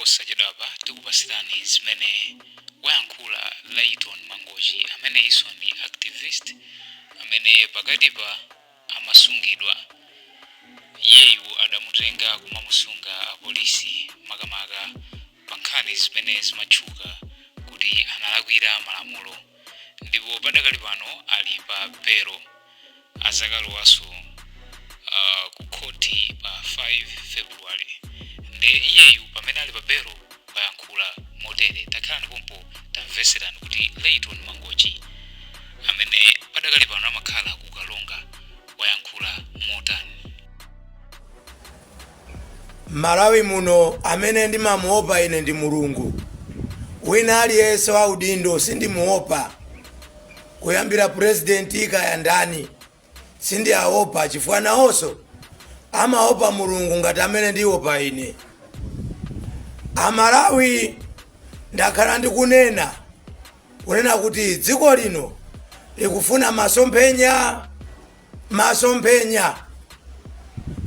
Posachedwapa tikupasirani zimene wayankhula Layton Mangochi, ameneyinso ndi activist amene pakatipa amasungidwa. Iyeyu adamutenga kumamusunga apolisi makamaka pa nkhani zimene zimatchuka kuti analakwira malamulo, ndipo padakali pano ali pa belo, azakalowanso ku khoti pa 5 February. Nde iyeyu pamene ali pa belo wayankhula motere. Takhalani pompo, tamveserani kuti Layton Mangochi, amene padakali pano amakhala ku Karonga, wayankhula motani. Malawi muno, amene ndimamuopa ine ndi Mulungu. Wina aliyense wa udindo sindimuopa, kuyambira purezidenti kaya ndani, sindiaopa chifukwa nawonso amaopa Mulungu ngati amene ndiopa ine. Amalawi, ndakhala ndikunena kunena kuti dziko lino likufuna masomphenya, masomphenya.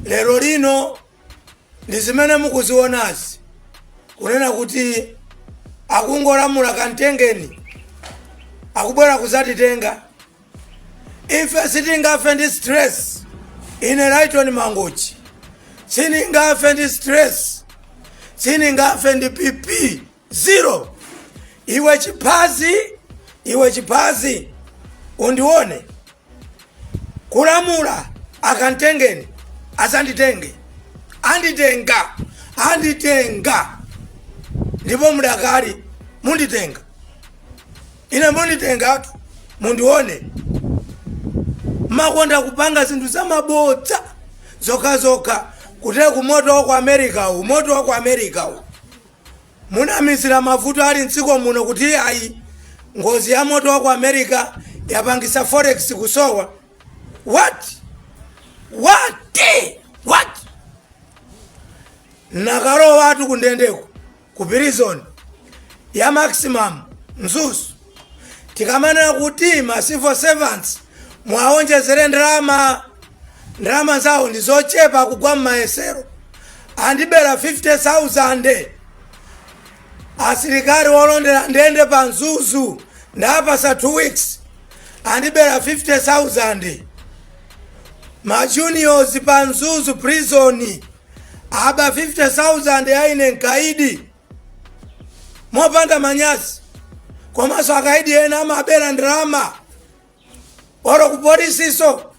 Lero lino ndi zimene mukuzionazi, kunena kuti akungolamula kamtengeni, akubwera kuzatitenga ife. Sitingafe ndi stress. Ine Layton Mangochi sindingafe ndi stress, sindingafe ndi BP zero. Iwe chiphazi, iwe chiphazi, undione kulamula. Akantengeni asanditenge, anditenga, anditenga, ndipo mudakali munditenga ine, munditengatu, mundione. Makonda kupanga zinthu zamabodza zokhazokha. Kutera ku moto wa ku America uwu, moto wa ku America uwu, munamizira mavuto ali mdziko muno kuti ayi, ngozi ya moto wa ku America yapangisa forex kusowa. What, what, what? Nakalowatu kundendeko, ku prison ya maximum Mzuzu. Tikamanena kuti ma civil servants mwaonjezere ndalama, ndalama zawo ndi zochepa, kugwa mmayesero, andibera 50,000. Asilikali olondera ndende pa Mzuzu ndapasa 2 weeks, andibera 50,000. Ma juniors pa Mzuzu prison aba 50,000 aine mkaidi, mopanda manyazi. Komanso akaidi ena amabera ndalama. Olo ku polisiso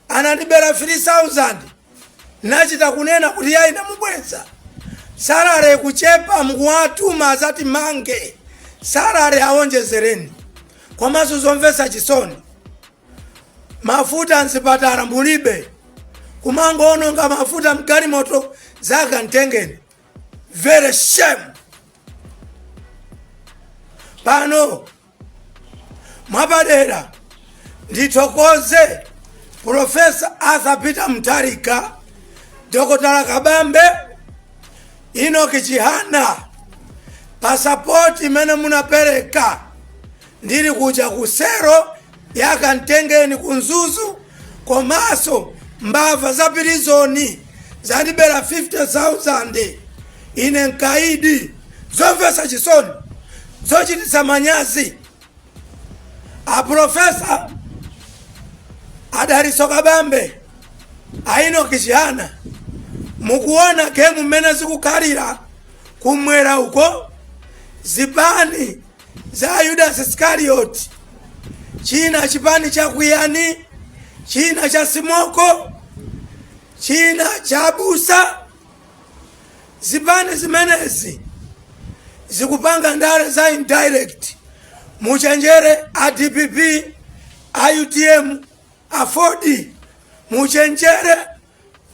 anandibera 3000, nachita kunena kuti yayi, namubweza. Salary kuchepa, mukuwatuma azati mange. Salary awonjezereni. Komanso zomvetsa chisoni, mafuta mzipatala mulibe, kumangoononga mafuta mgalimoto zakamtengeni. Very shame. Pano mwapadera ndithokoze Professor Arthur Peter Mutharika, Dr Kabambe, Enoch Chihana pa support imene munapereka ndili kuja ku cell yakamtengeni ku Mzuzu. Komanso mbava za prison zandibera 50,000 ine mkaidi. Zomvetsa chisoni, zochititsa manyazi. Aprofesa Adaliso Kabambe, a Enoch Chihana, mukuona game mmene zikukhalira kumwera uko. Zipani za Judas Iscariot, china chipani cha Kwiyani, china cha Simoko, china cha Busa. Zipani zimenezi zikupanga ndale za indirect. Muchenjere a DPP, a UTM, a Ford, muchenjere,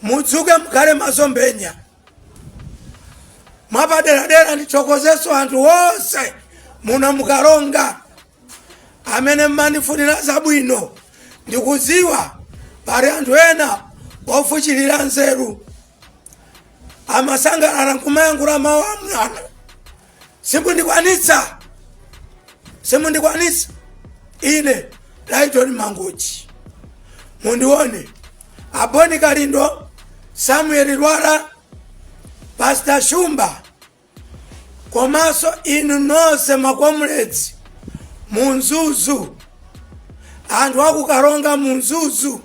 mudzuke, mukhale masomphenya. Mwapaderadera ndithokozeso anthu onse muno muKaronga amene mmandifunira zabwino. Ndikudziwa pali anthu ena ofuchilira nzeru, amasangalala nkumayankhula mawu amwano. Simundikwanitsa, simundikwanitsa ine Layton Mangochi, mundione. Aboni Kalindo, Samuel Lwara, Pastor Shumba. Komanso inu nonse macomrades muMzuzu, anthu akuKaronga muMzuzu,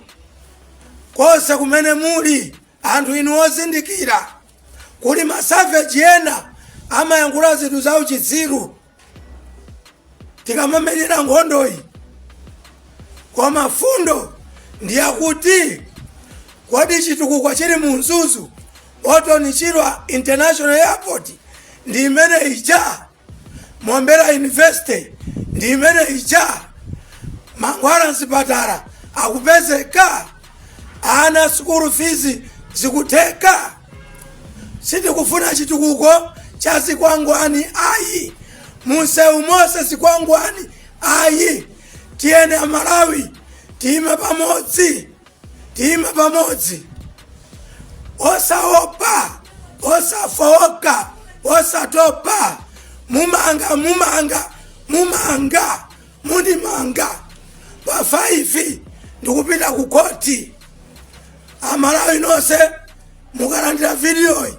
konse kumene muli anthu inu ozindikira, kuli masavage ena amayankhula zinthu za uchitsiru tikamamenyera nkhondoyi. Koma fundo ndiyakuti, kodi chitukuko chili mu Mzuzu, Orton Chirwa International Airport ndi imene ija, Mombera University ndi imene ija, mankhwala mzipatala akupezeka, ana school fees zikutheka? Sitikufuna chitukuko cha zikwangwani ayi, munsewu monse zikwangwani ayi. Tiyeni Amalawi, tiyime pamodzi, tiyime pamodzi, osaopa, osafowoka, osatopa. Mumanga, mumanga, mumanga, mundimanga pa 5, ndikupita ku khoti. Amalawi nonse, mukalandira vidiyoyi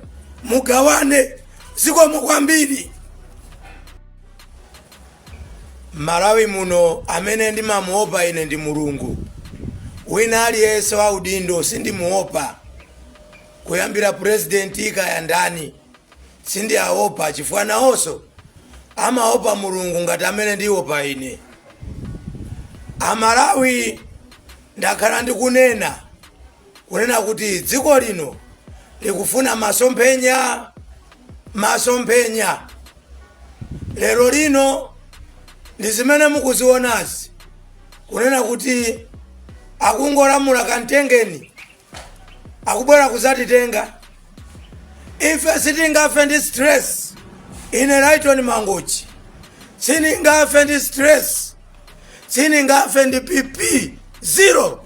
mugawane. Zikomo kwambiri. Malawi muno, amene ndimamuopa ine ndi Mulungu. Wina aliyense wa udindo sindimuopa, kuyambira purezidenti kaya ndani, sindiaopa chifukwa nawonso amaopa Mulungu ngati amene ndiopa ine. Amalawi, ndakhala ndikunena kunena kuti dziko lino likufuna masomphenya, masomphenya. Lero lino ndi zimene mukuzionazi, kunena kuti akungolamula kamtengeni, akubwera kuzatitenga. Ife sitingafe ndi stress. Ine Lighton Mangochi sindingafe ndi stress, sindingafe ndi BP zero.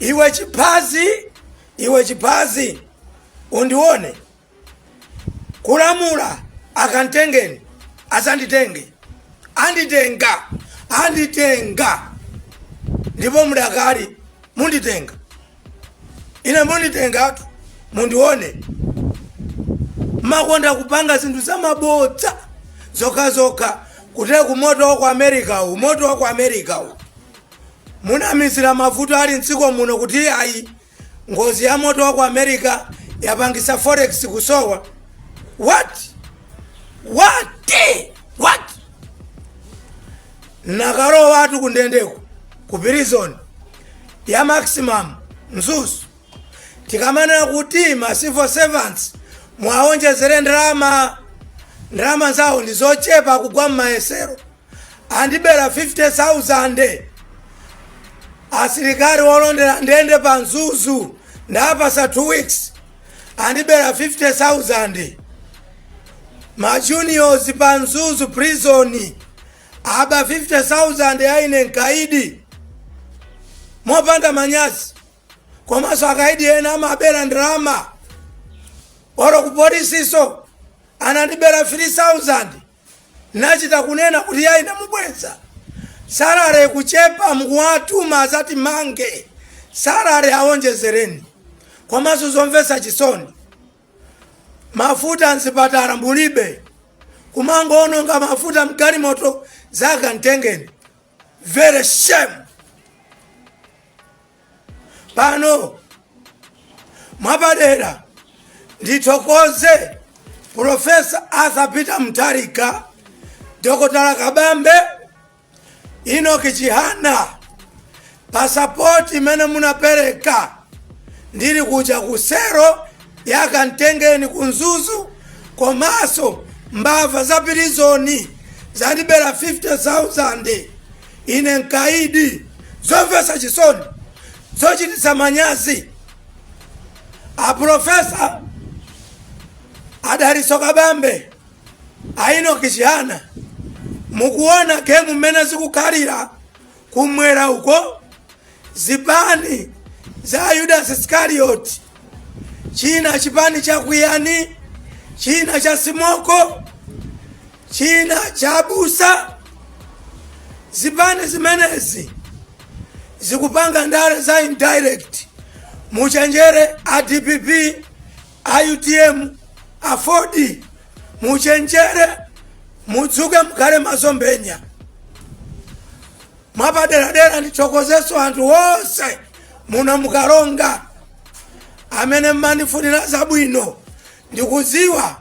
Iwe chiphazi, iwe chiphazi, undione kulamula. Akantengeni asanditenge, anditenga, anditenga, ndipo mudakali munditenga ine, munditengatu, mundione. Makonda kupanga zinthu zamabodza zokhazokha. Kutera ku moto wa ku America uwu, moto wa ku America uwu, munamizira mavuto ali mdziko muno kuti ayi, ngozi ya moto wa ku America yapangisa forex kusowa. What, what, what? Nakalowa atu kundendeko, ku prison ya maximum Mzuzu. Tikamanena kuti ma civil servants mwaonjezere ndalama, ndalama zawo ndi zochepa, kugwa mmayesero, andibera 50,000. Asilikali olondera ndende pa Mzuzu ndapasa 2 weeks, andibera 50,000. Ma juniors pa Mzuzu prison aba 50,000 aine mkaidi, mopanda manyazi. Komanso akaidi ena amabera ndalama. Olo ku polisiso anandibera 3000, nachita kunena kuti yayi, namubweza. Salary kuchepa, mukuwatuma azati mange, salary awonjezereni. Komanso zomvetsa chisoni, mafuta mzipatala mulibe, kumangoononga mafuta mgalimoto zakamtengeni. Very shame. Pano mwapadera ndithokoze Professor Arthur Peter Mutharika, Dr Kabambe, Enoch Chihana, pa support imene munapereka ndili kuja ku cell yakamtengeni ku Mzuzu. Komanso mbava za prison zandibera 50,000 ine mkaidi. Zomvetsa chisoni, zochititsa manyazi. Aprofessor Adaliso Kabambe, a Enoch Chihana, mukuona gemu mmene zikukhalira kumwera uko, zipani za Yudas Iskariot, china chipani cha Kwiyani, china cha Simoko, china cha Busa. Zipani zimenezi zikupanga ndale za indirect. Muchenjere a DPP, a UTM, a Ford, muchenjere. Mudzuke, mukhale masomphenya. Mwapaderadera ndithokozeso anthu onse muno muKaronga amene mmandifunira zabwino. Ndikudziwa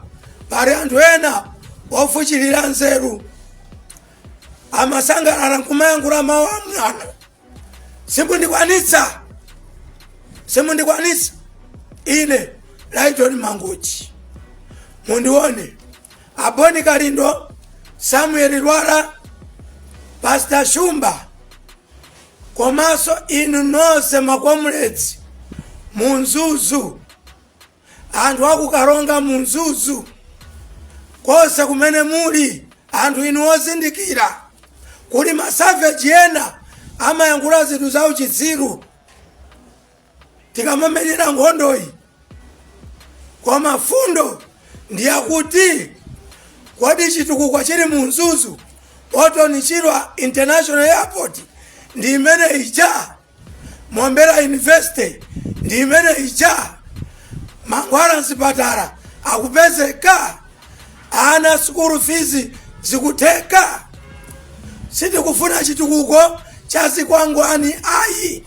pali anthu ena ofuchilira nzeru, amasangalala nkumayankhula mawu amwano. Simundikwanitsa, simundikwanitsa ine Laitoni Mangochi. Mundione Aboni Kalindo, Samuel Lwara, Pastor Shumba, komanso inu nonse macomrades muMzuzu, anthu akuKaronga, muMzuzu konse kumene muli, anthu inu ozindikira. Kuli masavage ena amayankhula zinthu za uchitsiru tikamamenyera nkhondoyi, koma fundo ndiyakuti kodi chitukuko chili mu Mzuzu, Orton Chirwa International Airport ndi imene ija, Mombera University ndi imene ija, mankhwala mzipatala akupezeka, ana school fees zikutheka? Sitikufuna chitukuko cha zikwangwani ayi,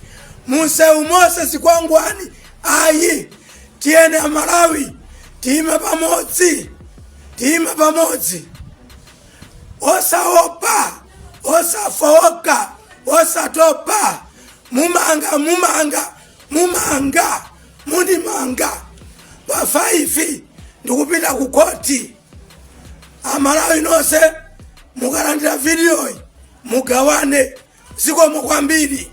munsewu monse zikwangwani ayi. Tiyeni Amalawi, tiyime pamodzi, tiyime pamodzi, osaopa, osafowoka, osatopa. Mumanga, mumanga, mumanga, mundimanga pa 5, ndikupita ku khoti. Amalawi nonse, mukalandira vidiyoyi mugawane. Zikomo kwambiri.